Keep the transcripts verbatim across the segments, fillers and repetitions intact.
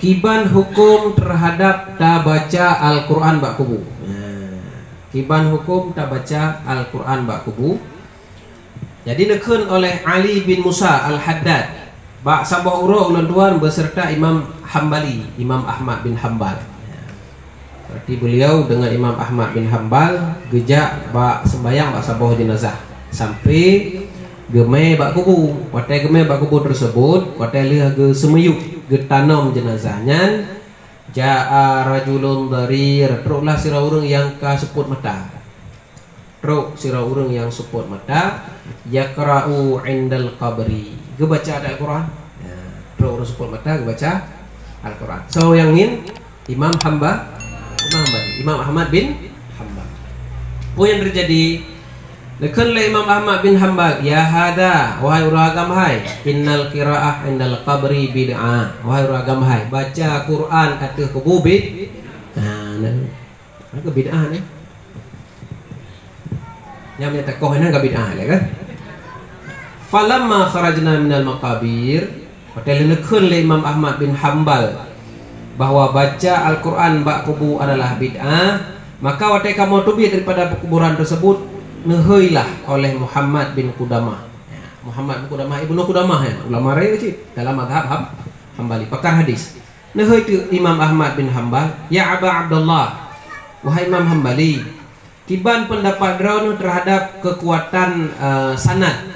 Kiban huköm teuhadab tabaca Al-Quran bak kubu? Nah, kiban huköm tabaca Al-Quran bak kubu? Jadi neukheun oleh Ali bin Musa Al-Haddad, bak saboh uroe ulôn tuan beuseureuta Imam Hambali, Imam Ahmad bin Hambal. Berarti beuliau deungon Imam Ahmad bin Hambal geujak bak seumbahyang bak saboh jeunazah, sampai geumé bak kubu. Watée geumé bak kubu tersebut, watée lheueh geuseumiyueb, geutanom jeunazah nyan, jaa rajulun dharir, troklah sidroe ureuëng nyang ka seupôt mata. Trok sidroe ureuëng nyang seupôt mata, yaqra'u indal qabri, geubaca Al-Quran. Ya, trok ureuëng seupôt mata geubaca Al-Quran. So nyang ngieng Imam Hamba, Imam Hambali, Imam Ahmad bin Hambal. Apa yang terjadi? Neukheun lé Imam Ahmad bin Hambal, "Ya hada, wahai ureuëng agam hai, innal qira'ah indal qabri bid'ah." Wahai ureuëng agam hai, baca Quran ateueh kubu bid-, ha, nah. Ka bid'ah ni. Nyang meunyoe takoh nyan ka bid'ah lé kan? "Falamma kharajna minal maqabir," watée lheueh neukheun lé Imam Ahmad bin Hambal bahwa baca Al-Quran bak kubu adalah bid'ah, maka watée kamoe teubiet daripada pekuburan tersebut, neuheuilah oleh Muhammad bin Qudamah. Ya, Muhammad bin Qudamah, Ibnu Qudamah, ya, ulama rayeuk cit dalam mazhab Ham-, Hambali, pakar hadis. Neuheui teuk Imam Ahmad bin Hambal, "Ya Aba Abdullah, wahai Imam Hambali, kiban peundapat droeneuh teuhadab keukuatan, eh, sanad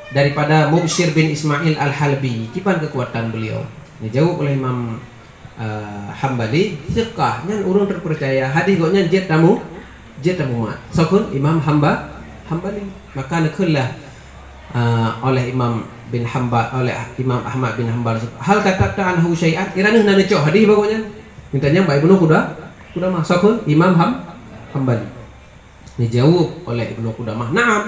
daripada Mubsyir bin Ismail Al-Halbi? Kiban keukuatan beliau?" Neujaweueb oleh Imam, eh, Hambali, "Thiqah, nyan ureuëng teupeucaya, hadis gobnyan jeuet tamu-, jeuet tamumat." Sokheun Imam Hamba-, Hambali. Maka neukheun lah ah, oleh Imam bin Hambal, oleh Imam Ahmad bin Hambal, "Hal katabta anhu syai'an?" Kira neuh na neucok hadis bak gobnyan? Geutanyong bak Ibnu Quda-, Qudamah, sokheun Imam Ham-, Hambali. Neujaweueb oleh Ibnu Qudamah, "Na'am.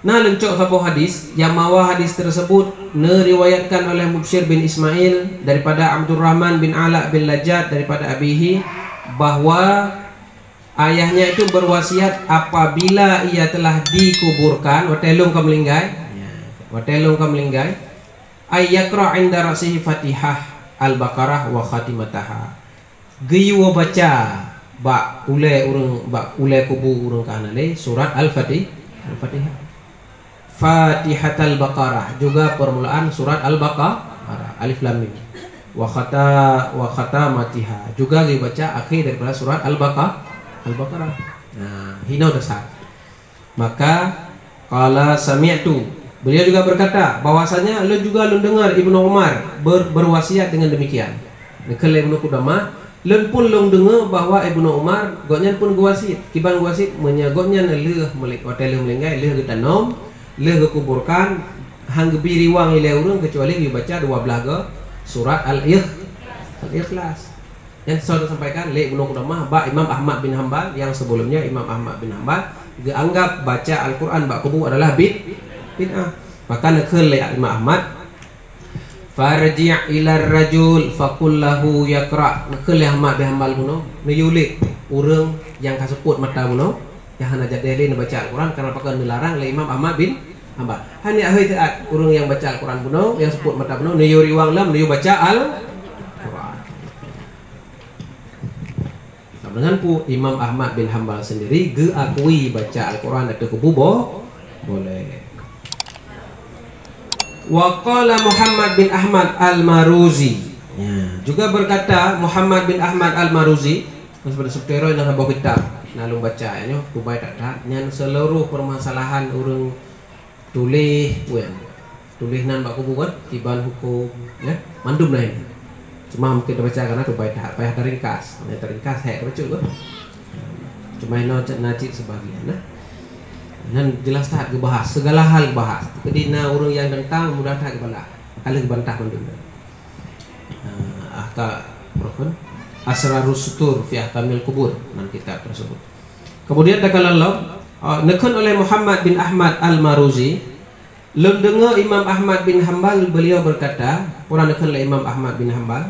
Na lôn cok saboh hadis, nyang mawa hadis tersebut neuriwayatkan oleh Mubsyir bin Ismail daripada Abdurrahman bin Ala bin Lajjad daripada abihi, bahwa ayahnya itu berwasiat apabila ia telah dikuburkan, watée lôn ka meulinggai, ya, watée lôn ka meulinggai, ay yaqra inda ra'sihi Fatihah Al-Baqarah wa khatimataha." Geuyue baca bak ulée ureuëng, bak ulée kubu ureuëng ka hana lé surat Al-Fatih-, Al-Fatihah. Fatihatal Baqarah, juga permulaan surat Al-Baqarah, Alif Lam Mim. Wa khata-, wa khatamatiha, juga dibaca akhir daripada surat Al-Baqa-, Al-Baqarah. Nah, hinoe dasar. Maka, qala sami'tu, beliau juga berkata, bahwasanya lôn juga lôn dengar Ibnu Umar ber-, berwasiat dengan demikian. Neukheun lé Ibnu Qudamah, "Lôn pun lôn deungoe bahwa Ibnu Umar, gobnyan pun geuwasiet." Kiban geuwasiet? Meunyoe gobnyan lheueh meuli-, watée lheueh meulinggai, lheueh geutanom, lheueh geukuburkan, han geubi riwang ilée ureuëng keucuali geubaca dua blaih goe surat Al-Ikh-, Al-Ikhlas. Nyang soe teusampaikan lé Ibnu Qudamah bak Imam Ahmad bin Hambal, nyang sebelumnya Imam Ahmad bin Hambal geuanggap baca Al-Quran bak kubu adalah bid-, bid'ah. Maka neukheun lé Imam Ahmad, "Farji' ilar rajul faqul lahu yaqra." Neukheun lé Ahmad bin Hambal bunoe, neuyue lé ureuëng nyang ka seupôt mata bunoe, nyang hana jadéh lé neubaca Al-Quran, karena pakon neularang lé Imam Ahmad bin Hambal. Hana hôi teuat ureuëng nyang baca Al-Quran bunoe, nyang seupôt mata bunoe, neuyue riwang lom, neuyue baca Al-Quran. Sama dengan pu Imam Ahmad bin Hambal sendiri geuakui baca Al-Quran ateueh kubu bo-, boleh. Wa qala Muhammad bin Ahmad Al-Maruzi. Ya, juga berkata Muhammad bin Ahmad Al-Maruzi, seperti seperti roh dalam sebuah kitab, na lôn baca, ya, nyoe, kubai tak tak, nyan seluruh permasalahan ureuëng tuléh, peue nyan? Tuléh nan bak kubu kan, kiban huköm, ya, mandum laén. Cuma mungkin tabaca karena tu payah, payah taringkas. Payah taringkas, hék tabaca kan. Cuma inoe cit na cit sebagian, nah. Nan jelas that geubahas, segala hal geubahas. Jadi na ureuëng nyang tantang mudah that geubalah. Ka lheueh geubantah mandum. Ah, ahka-, apa pun? Asrarus Sutur fi Ahkamil Qubur, nan kitab tersebut. Kemudian takalon lom, ah, neukheun oleh Muhammad bin Ahmad Al-Maruzi, lôn deungoe Imam Ahmad bin Hambal, beliau berkata, pura neukheun lé Imam Ahmad bin Hambal,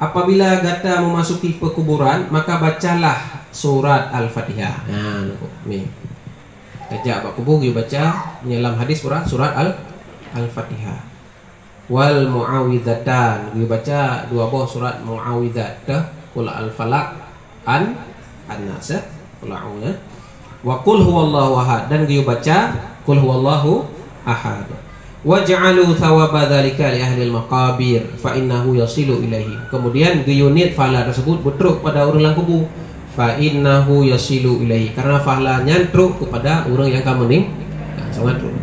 "Apabila gata memasuki pekuburan, maka bacalah surat Al-Fatihah." Nah, nyoe, ni. Tajak bak kubu, geubaca, nyoe lam hadis pura, surat Al-, Al-Fatihah. Wal muawwidhatan, geuyue baca dua boh surat muawwidhat, teuh, Qul Al-Falaq, An, An-Nas, ya. Qul a'udzu, ya. Wa qul huwallahu ahad, dan geuyue baca qul huwallahu ahad. Waj'alu thawaba dzalika li ahlil maqabir fa innahu yasilu ilaihi. Kemudian geuyue niet pahala tersebut beutrok kepada ureuëng lam kubu. Fa innahu yasilu ilaihi. Karena pahala nyan trok kepada ureuëng nyang ka meuning-, nah, sangat trok.